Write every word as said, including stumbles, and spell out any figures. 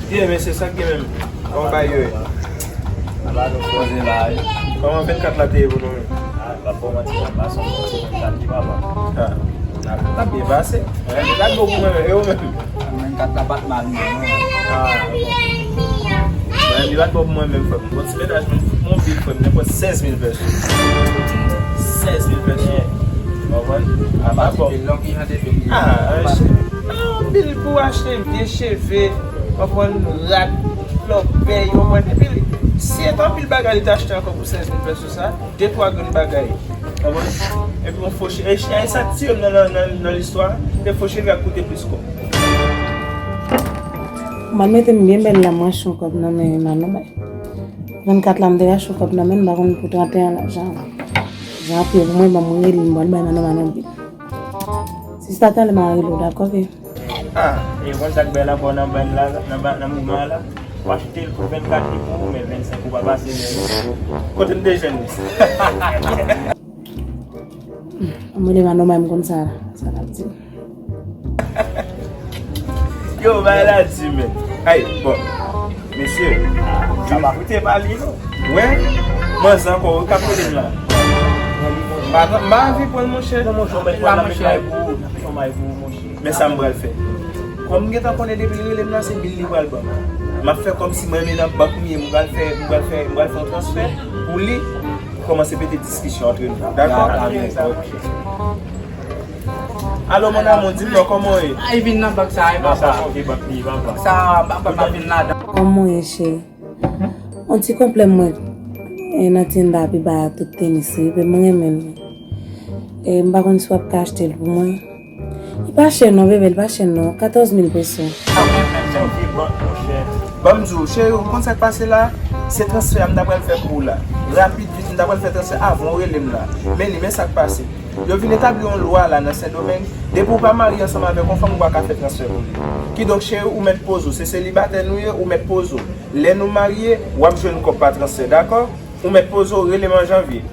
Byen, men se sa k gen menm. Kòman bagay yo ye? Apa nou poze la wi. Kòman vennkat la te ye pou nou menm? Ah, pa pou manti, la pa son bon ti vennkat li papa. Ah. L ap byen pase. L ap bon pou mwen menm, e ou menm? Vennkat la pa t mal non. Ah, bon. Mwen li pa t bon pou mwen menm frè m. Bon ti mennaj mwen fout mwen bil frè m, nenpòt sèz mil pesos. Sèz mil pesos. Ou konprann? Ah, pa bon. Ah, anpil pou achte vye cheve, konprann, rad, flòpèy, konprann. Epi, si e t anpil bagay li t achte ankò pou sèz mil pesos sa, de twa grenn bagay. Konprann? Epi yon fo cheve. E, e sa k tiye m nan, nan, nan, nan listwa, se fo cheve a k koute plis kòb. Mwen mete m byen bèl la, mwen achte yon kòb nan men Manno bay. Vennkat la, m te rache yon kòb nan men l, m pa konn pou tranteyen la, jan. Jan pye pou mwen, ban mwen rele, m pral bay Manno Manno bil. Sista, talè m a rele w, dakò, ke? Ah, e konn sa k bèl ankò nan bann la, nan ba-, nan mouvman an la. W achte l pou vennkat li pou ou, men vennsenk ou pa pase lè yo. Kote m te jwenn li? Mwen de Manno bay m konn sa, sa l ap di. Yo, bay la di, men. Ay, bon. Mesye, sa pa koute pa li, non. Wè, manzè ankò, ou k ap rele m la. M pa, m pa anvi pran l, monchè. Non, monchè, ou mèt pran l, monchè. Men sa m pral fè. Kòm m gentan konnen depi l rele m la, se bil li pral ban m. M ap fè kòmsi mwen menm nan bank m ye, m pral fè, m pral fè, m pral fè yon transfè pou li, pou kòmanse pete diskisyon antre nou. Dakò? Alo, mon amour, di m non, kòman w ye? Ay, vin nan bank sa, ay, papa. Sa, papa, pa vin ladan. Kòman w ye, cheri? Yon ti konplè mwen, e, nan Tinder pi ba a tout tenis, wi, men mwen renmen l. E, m pa konn si w ap ka achte l pou mwen. Li pa chè non, bebe, li pa chè non. Katòz mil peso. Ban m di w, cheri, ou konn sa k pase la? Se transfè a m ta pral fè pou ou la. Rapid, vit, m ta pral fè transfè avan w rele m la. Men li, men sa k pase. Yo vin etabli yon lwa la nan Sendomeng, depi w pa marye ansanm avèk yon fanm, ou pa ka fè transfè pou li. Kidonk, cheri, ou mèt poze w. Se selibatè nou ye, ou mèt poze w. Lè nou marye, w ap jwenn kòb pa transfè, dakò? Ou mèt poze w, rele m an janvye.